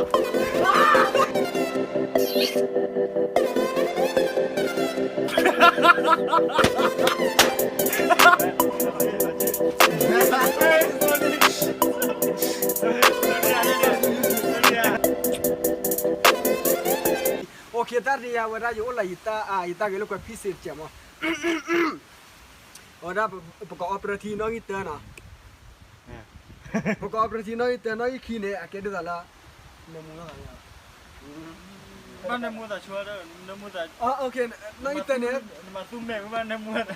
OK တၢ်တယၤဝဲဒၣ် ယအိၣ်လၢယတၢ် ယတၢ်ဂဲၤလိာ်ကွဲ ဖံစ့တကဲးမး အဝဲဒၣ် ပကအီပရထံနီၣ်ဂံၢ်တၢနီၤ ပကအီပရထံနီၣ်ဂံၢ်တၢ နီၣ်ဂံၢ်ခံန့ၣ် အကဲဒ်သိးလၢ နၢမူလိာ်သးန့ၣ် ဘၣ်နၢမူသးဆိ နၢမူသး နီၣ်ဂံၢ်တၢန့ၣ် နမၤသူမဲာ်ဝဲဘၣ်နၢမူသး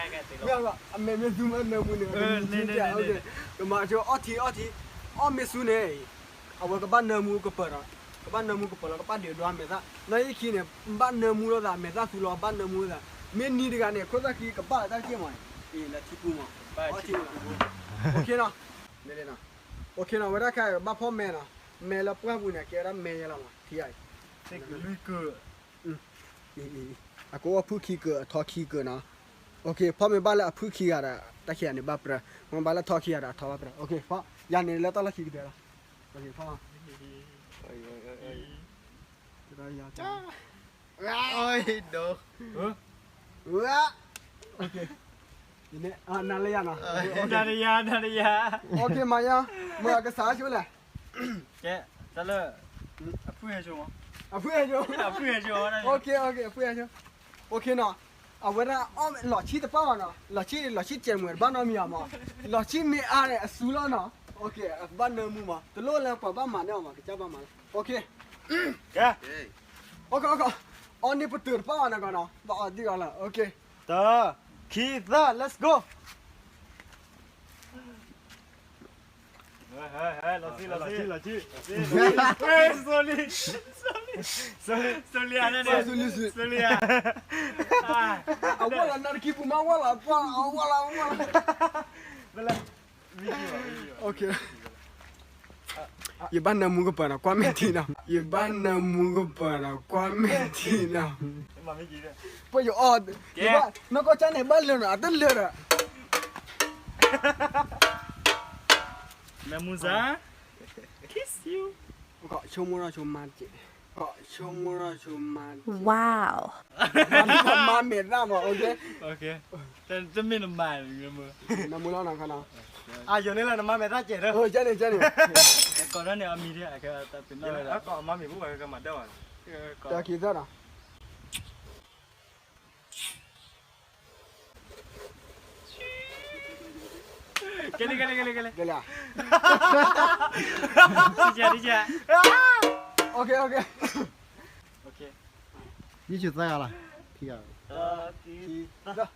အမဲာ်မ့ၢ်သူမ့ၢ်နၢမူန့ၣ် ကမၤဆိအီၣ်ထံအီၣ်ထံ အီၣ်မ့ၢ်ဆူန့ၣ် အဝဲကဘၣ်နၢမူကပၢၤဒီး ကဘၣ်နၢမူကပၢၤလီၤ ကဘၣ်ဒုးဒွါမဲာ်သၣ် နီၣ်ဂံၢ်ခံန့ၣ် ဘၣ်နၢမူလိာ်သး မဲာ်သၣ်သူလီၤ ဘၣ်နၢမူလိာ်သး မ့ၢ်နံၤတဂၤန့ၣ် ခိၣ်သၣ်ခံကဘၣ်လၢတၢ်က့ၢ်မး အံၤလၢထံပူၤမး အီထံ OK နီၤ OK နီၤ ဝဲဒၣ်ခဲအံၤ ဘၣ်ဖီၣ်မဲနီၤ မဲလၢပှၢ်ပူၤန့ၣ် ကဲဝဲဒၣ်မဲယဲလီၤမး ထံအံၤ အကအိၣ်ဖုၣ်ခံကၢၤ အထီခံကၢၤနီၤ OK ဖီၣ်မဲဘၣ်လၢအဖုၣ်ခံဂၤဒီး တၢ်ခံဂၤန့ၣ်ဘၣ်ပြၢ မ့ၢ်ဘၣ်လၢထီခံဂၤဒီး အထီဘ၁ၣ်ပြၢ OK ဖီၣ် ယၤန့ၣ်လၢတၢ်လီၢ်ခံကတၢၢ်လီၤ OK ဖီၣ် ဝဲ နၤလၢယၤနီၤ နၤလၢယၤ နၤလၢယၤ OK မၤယါ မ့ၢ်အကစၢ်ဆိလဲၣ် ကဲ တၢ်လၢ အဖုၣ်ဟဲဆိ အဖုၣ်ဟဲဆိ OK OK အဖုၣ်ဟဲဆိ OK နီၤ အဝဲဒၣ်အီၣ်လီၤဆံတပၣ်ဘၣ်နီၤ လီၤဆံ လီၤဆံစဲးမုာ်တဘၣ်နီတမံၤအီၤမး လီၤဆံမ့ၢ်အါန့ၣ် အစူလီၤနီၤ OK အဘၣ်နၢမူမး တလိၣ်လၢပှၤဘၣ်မၤန့ၣ်အီၤမး ကစၢ်ဘၣ်မၤလီၤ OK ကဲ OK OK အီၣ်န့ၢ်ပတုာ်တပၣ်ဘၣ်နီၤကီးနီၤ ဘၣ်အီၣ်ဒံးအီၤလီၤ OK တၢ ခံ သၣ် let's go လီၤဆံ လီၤဆံ လီၤဆံ လီၤဆံ sorry sorry sorry sorry အဝဲလီၤ နၢ်တခံပူၤမး အဝဲလီၤ အဝဲလီၤ အဝဲလီၤ OK ယဘၣ်နၢမူကပၢၤနီၤ ကွၢ်မဲာ်ထံနီၤ ယဘၣ်နၢမူကပၢၤနီၤ ကွၢ်မဲာ်ထံနီၤ ပယအီၣ် ယဘၣ် နီၢ်ကီၢ်ကၠၢ်န့ၣ် ဘၣ်လၢာ်နီၤ အတလၢာ်ဒီး နၢမူစၢ် kiss you ကီးဆိကမိၣ်ထီၣ်ဆိမါတက့ၢ် ကီးဆိကမိၣ်ထီၣ်ဆိမါတက့ၢ် Wow မၤမဲာ်သၣ်မး OK တမ့ၢ်နမၤ နၢမူလီၤနီၤခီနီၤ အယိာ်န့ၣ်လၢနမၤမဲာ်သၣ်ကဲးဒီး ကဲန့ၣ် ကဲန့ၣ် ကီးထီၣ်န့ၣ်အမံၤဒီး ကီးမၤဒၢၣ်ဘၣ် တၢ်ခံသၣ်နီၤ ကဲလံ ကဲလံ ကဲလံ ကဲလံ ကဲလံ OK OK ယဆိသၢဂၤလီၤ ခံဂၤ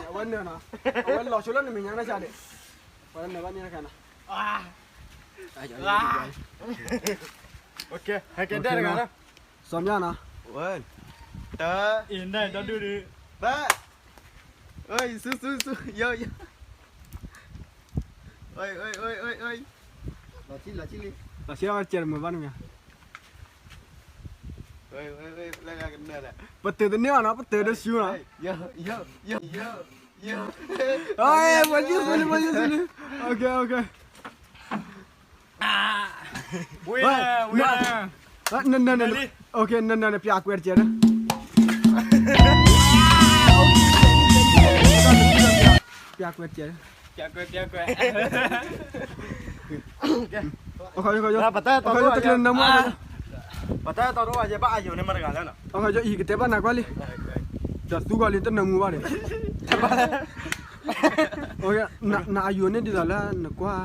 အဝဲနၢၤနီၤ အဝဲလီၤဆိလၢနမဲာ်ညါန့ၣ်ဆါန့ၣ် ပှၤလၢနၢၤဘၣ်န့ၣ်တခါနီၤ OK ဟဲကဲဒဲတဂၤလီၤ စီၤမျၢ်နီၤ တၢ အံၤနဲၣ်ဒီဒုဒု ဘၣ် ဆူ ဆူ ဆူ ယိ ယိ လီၤဆံ လီၤဆံလံ လီၤဆံလီၤ ကဲတမုာ်ဘၣ်န့ၣ်မ့ၢ် ပတုာ်တန့ၢ်ဘၣ်နီၤ ပတုာ်ဒီးဆူနီၤ ပှၤယုၢ်ဆူလံ ပှၤယုၢ်ဆူလံ OK OK ဝဲ ဝဲ နနန OK နနန ပျးကွဲးတကဲးဒီး ပျးကွဲးတကဲး ပျးကွဲး ပျးကွဲး ပတၢ်တီတအိၣ်ဘၣ် ယဘၣ်အယိာ်န့ၣ်မတၤတဂၤလဲၣ်နီၤ အံၤကတဲဘၣ်နၤကွၢ်လံ ဒီးသူကွၢ်လံ တနၢမူဘၣ်န့ၣ် နအယိာ်န့ၣ်ဒ်သိးလၢနကွၢ်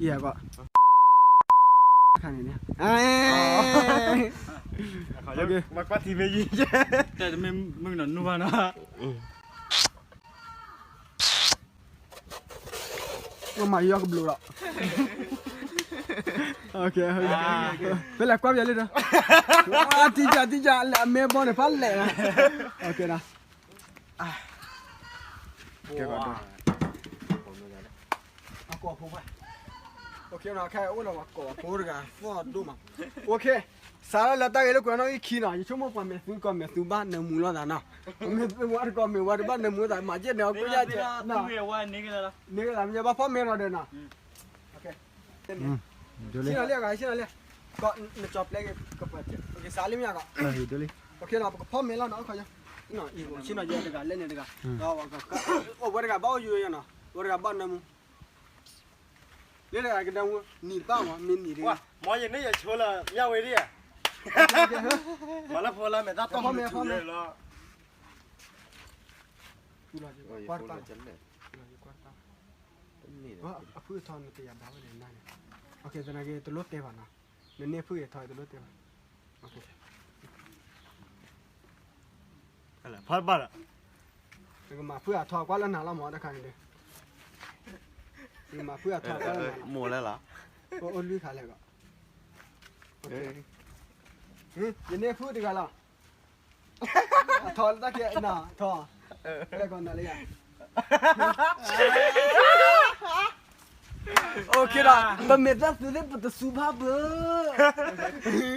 ယဲၢ်ကွၢ် ခါန့ၣ်န့ၣ် မကွၢ်ထံမ့ၢ်ယံၤ တမ့ၢ်မုၢ်နီၤနူဘၣ်နီၤ မၤယွၤကဘျိးလီၤ ဖဲလဲၣ်ကွၢ်ပယီၤလံဒီး တံၢ်ကၢ်တံၢ်ကၢ် အမဲဘီန့ၣ်ဖးလဲၣ် OK နီၤ ကဲကီးဒိၣ် အကိာ်ဖိဘၣ် OK နီၤ ခဲအံၤအိၣ်လီၤပှၤကိာ်ဖိတဂၤ သီၣ်ဒိၣ်မး OK စးထီၣ်လၢတၢ်ဂ့ၢ်လၢကွဲးနီၣ်ဂံၢ်ခံနီၤ ယဆိကမိၣ်ပှၤမဲာ်သူကီၢ်မဲာ်သူဘၣ်နၢမူလိာ်သးနီၤ မ့ၢ်ဝဲတကီၢ်မ့ၢ်ဝဲတဘၣ်နၢမူလိာ်သး မၤကဲန့ၣ် အီၣ်ကဲယါကဲ န့ၢ်ကသးမ့ၢ်ဘၣ်ဖီၣ်မဲဒီးဒီးနီၤ OK ဆ့ၣ်နီၤလံအဂၤ ဆ့ၣ်နီၤလံ, ကီး နကၠီၤပျဲက့ၤ ကပှဲၤကဲ စးလံမ့ၢ်ယါကီး, ပကဖီၣ်မဲလီၤနီၤ အခီ, ဆ့ၣ်နီၤယဲတဂၤ လဲန့ၣ်တဂၤ, အိၣ်ဝဲတဂၤဘၣ်အိၣ်ယိာ်ယဲနီၤ, ဝဲတဂၤဘၣ်နၢမူ, လၢတဂၤကနၢမူ နံၤတဘၣ်မး မ့ၢ်နံၤတဂၤ, မ့ၢ်ယန့ၣ်ယဆိလၢ မျှဝေဒၣ်ဧါ, မၤလၢဖိလၢမဲာ်သၣ်တီၢ်မ့ၢ်ထူလီၤ, ကွၢ်တပၢ်, အဖုအထီနတယာ်ဘၣ်ဝဲန့ၣ်, သနာ်က့တလိၣ်တဲဘၣ်နီၤ, နန့ၢ်ဖုအထီတလိၣ်တဲဘၣ်, ဖးဘၣ်လီၤ, နကမၤဖုအထီကွၢ်လၢနၤလီၤမးတခါန့ၣ်, နကမၤဖုအထီကွၢ်လၢနၤလီၤ, မိၢ်လဲၣ်လီၤ, အိၣ်လွံၢ်ခါလဲၣ်ဂီၤ, ယန့ၢ်ဖုတဂၤလီၤ အထီလၢတၢ်ကဲနၤထီ, လဲၤကီးနၤလၢယၤ, အိၣ်ခ့ဒီး ပမဲာ်သၣ်သုသ့ၣ်ပတစူၤဘၣ်ဘၣ်,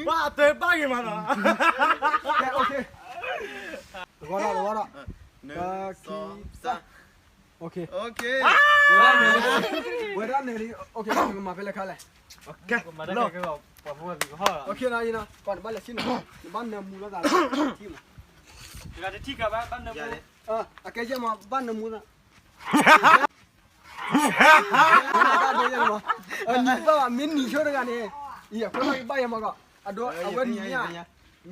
ဘၣ်အတဲဘၣ်ဂ့ၤမးနီၤ, ဂီၤဒီးဂီၤဒီး, တၢ်ခံသၢ, ဝဲဒၣ်န့ၣ်လံ, ကမၤဖဲလဲၣ်ခါလဲၣ်, ကနၤ, ကီးနဘၣ်လဲၤဆ့ၣ်နီၤ, နဘၣ်နၢမူလိာ်သး, တထံၣ်မး, တထံၣ်ကဘၣ်နၢမူ, အကဲယဲၢ်မး ဘၣ်နၢမူသး, နံၤဘၣ်ဘၣ် မ့ၢ်နံၤဆိတဂၤန့ၣ်, အံၤအခိၣ်ဘၣ်ယဘၣ်ယမၤကီး, အဒိ အဝဲနံၤ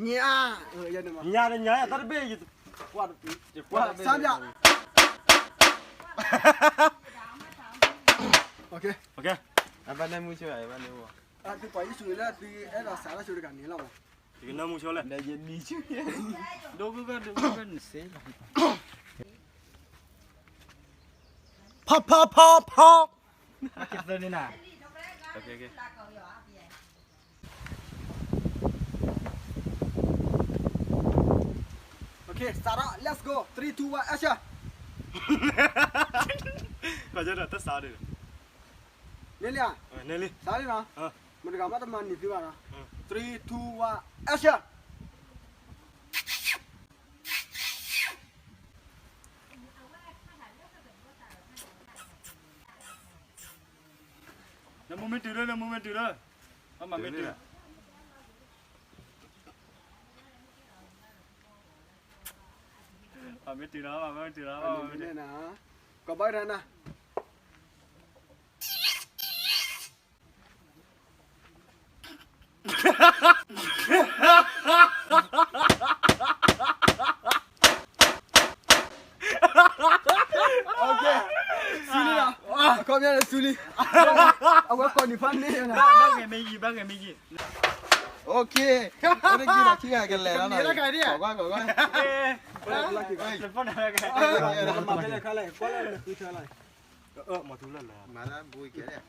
ညါ, ညါ, ညါ, ညါတၢ်တဘ့ၣ်, ယကွၢ်, စၢ်ဘျၣ်, အဘၣ်နၢမူဆိ, အသုပှၤယ့ၣ်ၡူးလၢသုအဲၣ်ဒိးစးထီၣ်ဆိတဂၤန့ၣ်လီၤ, ယကနၢမူဆိလဲၣ်, ဒိၣ်ကဲ, ဒိၣ်ကဲနစ့လီၤ, ဖီဖီဖီဖီ, စးထီၣ် let's go, three two one action, တၢ်စးဒၣ်, န့ၣ်လံ, စးလံနီၤ, မတၤတဂၤမးတမၤန့ၢ်သုဘၣ်နီၤ, three two one action. နမူမ့ၢ်တုၤလၢ နမူမ့ၢ်တုၤလၢ, မ့ၢ်တုၤ, မ့ၢ်တုၤလီၤ, မ့ၢ်တုၤလီၤ, ကဘၣ်နၤ စူလံလီၤ, အခီပညီန့ၣ်စူလံ, အဝဲကိးနံၤဖးန့ၣ်, ဘၣ်ဂဲၤမ့ၢ်ယံၤ ဘၣ်ဂဲၤမ့ၢ်ယံၤ, အိၣ်ခ့, တၢ်တကံၢ်ဒီးခံဂၤကလဲၤလီၤ, ကိးကွၢ်ကိးကွၢ်, မၤဖဲလဲၣ်ခါလဲၣ် ကွၢ်လၢနသုထၢလီၤ, မၤထူလၢလဲၣ်, မၤလၢဘူကဲလဲၣ်,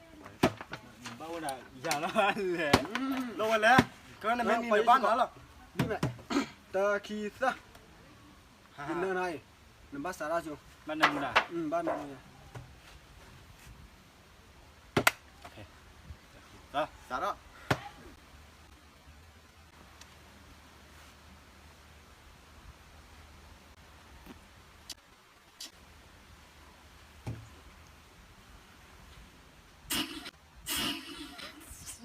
ဘၣ်ဝဲဒၣ်ယၤလီၤလဲၣ်, လီၤဝဲလဲၣ်, ကနမ့ၢ်နံၤန့ၣ်ဘၣ်နၤလီၤ, တၢ်ခံသၢ, နနၤအံၤ, နဘၣ်စးထီၣ်ဆိ, ဘၣ်နၢမူဒၣ်, ဘၣ်နၢမူဒၣ်, စးထီၣ်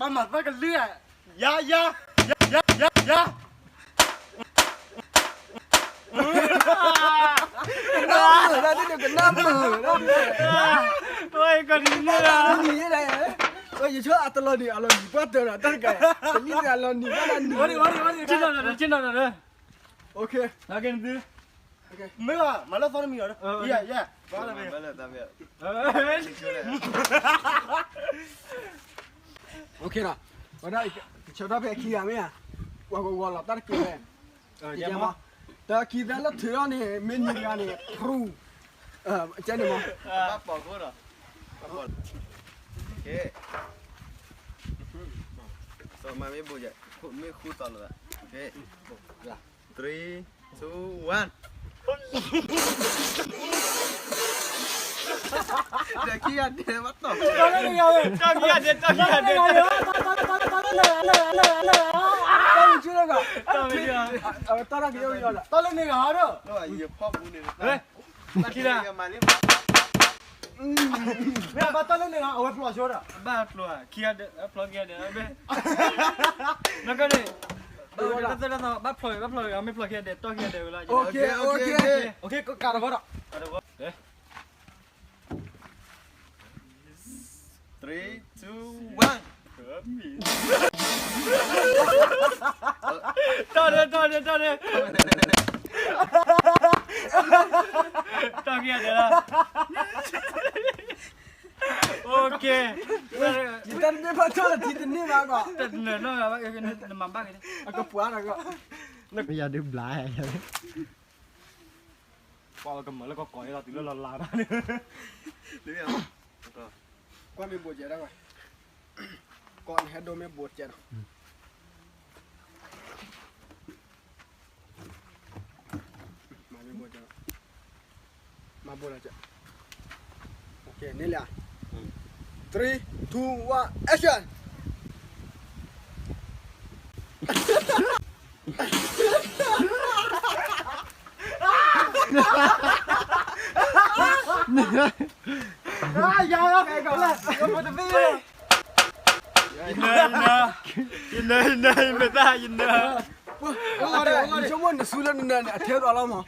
ဘၣ်မၤသၣ်ကလုၢ်ဧါ, ယါ ယါ ယါ ယါ ယါ, ကနၣ်မုာ်ဒၣ်ဒ်န့ၣ် ကနၣ်မုာ်ဒၣ်ဒ်န့ၣ်, ဝဲကနံၤန့ၣ်လီၤ, ယဆိအတလီၤနံၤ အလီၤနံၤ ပှၢ်တၢၤဒီးတၢ်တကး, တနံၣ်န့ၣ်အလီၤနံၤ ဘၣ်လီၤနံၤ, ဆ့ၣ်နီၤဒီး ဆ့ၣ်နီၤဒီး, မ့ၢ်ဘၣ် မၤလၢသီတမံၤဒီး, ယဲ ယဲ, ဘၣ်လီၤ, ဝဲဒၣ် ကဆၢထီၣ်ဖဲခံဂၤမ့ၢ်ဧါ, ပှၤကဝီၤလီၤတၢ်တက့ၢ်ဝဲ, တၢ်ခံသၢလၢထုးထီၣ်န့ၣ် မ့ၢ်နံၤတဂၤန့ၣ် ဖြူ, ကဲန့ၣ်မး, ဘၣ်ပိာ်ခိၣ်ဒီး, စီၤမၤမ့ၢ်ဘိးယဲ, မ့ၢ်ဃူသီလိာ်သး, three, two, one. တၢ်ခံဂၤဒဲးဘၣ်တီၢ်, တၢ်ခံဂၤဒဲး, တၢ်ခံဂၤဒဲး, တၢ်ခံဂၤဒဲး, တၢ်လၢန့ၣ်ဂၤဒီး, တၢ်ခံဂၤ, မ့ၢ်ဘၣ်တီၢ်လၢန့ၣ်လီၤ အဝဲဖျိးဆိဒီး ဘၣ်ဖျိးခံဂၤဒဲး ဖျိးခံဂၤဒဲး နကန့ၣ် ဘၣ်ဖျိး ဘၣ်ဖျိး မ့ၢ်ဖျိးခံဂၤဒဲး တီၢ်ခံဂၤဒဲးဝဲလီၤ ကးတဘီဒီး three, two, one. တီၢ်ဒဲး တီၢ်ဒဲး တီၢ်ဒဲး တီၢ်က့ၤဒဲးလီၤ OK ယတၢ်တမ့ၢ်ဘၣ်တီၢ်လၢထံတန့ၢ်ဘၣ်ကီး တနၢၤနီၢ်ဂၤဘၣ် နမၤဘၣ်က့ၤ အကပှၤဒီးကီး နကယၤဒုးဘျါ ပှၤဝဲကမၤလၢကီၢ်ကီၢ်အံၤလီၤ တုၤလၢလီၤလးတၢ်န့ၣ် ကွၢ်မ့ၢ်ဘိးကဲဒၣ်ဝဲ ကီၢ်နဟဲဒိမ့ၢ်ဘိးကဲဒီး မၤဘိးလၢကဲ OK န့ၣ်လၢ three, two, one, action. ယနၢ ယနၢ ယနၢ ယမဲာ်သၣ် ယနၢ ဆိကမိၣ်နစုလၢနနၢန့ၣ် အထဲသိးလီၤမး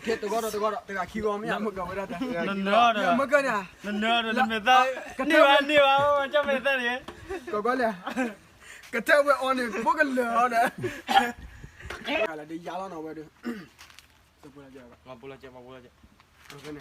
ထဲတဂီၢ်ဒီးတဂီၢ်ဒီး တဂၤခံဂီၢ်မ့ၢ်ဧါ မ့ၢ်ကဝဲဒၣ် နနၢဒီး မ့ၢ်ကန့ၣ် နနၢဒီးနမဲာ်သၣ် န့ၢ်ဘၣ်န့ၢ်ဘၣ် ကၢ်မဲာ်သၣ်န့ၣ် ကကွၢ်လဲၣ် ကတဲဝဲအီၤန့ၣ် ဘိကလၢာ်အီၤဒီး လၢဒ်ယါလီၤနီၤဝဲဒုး မၤဘိးလၢကဲ မၤဘိးလၢကဲ ခံ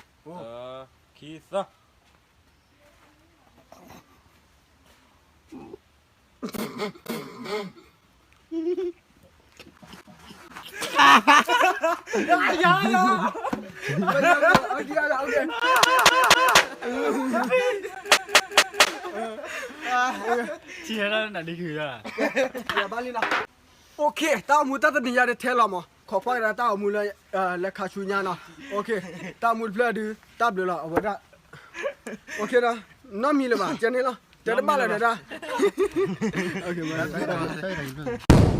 သၢ OK တၢ်အိၣ်မူတၢ်တနံၤညါဒ်ထဲလီၤမး ခိးကွၢ်ကဒါတၢ်အိၣ်မူလၢ လၢခါဆူညါနီၤ OK တၢ်အိၣ်မူတဖျၢၣ်ဒုး တၢ်ဘျုးလီၤ အဝဲဒၣ် OK နီၤ နီတမံၤလၢၤဘၣ် ကဲန့ၣ်လီၤ တဲတဘၣ်လၢၤဒီးတၢ် OK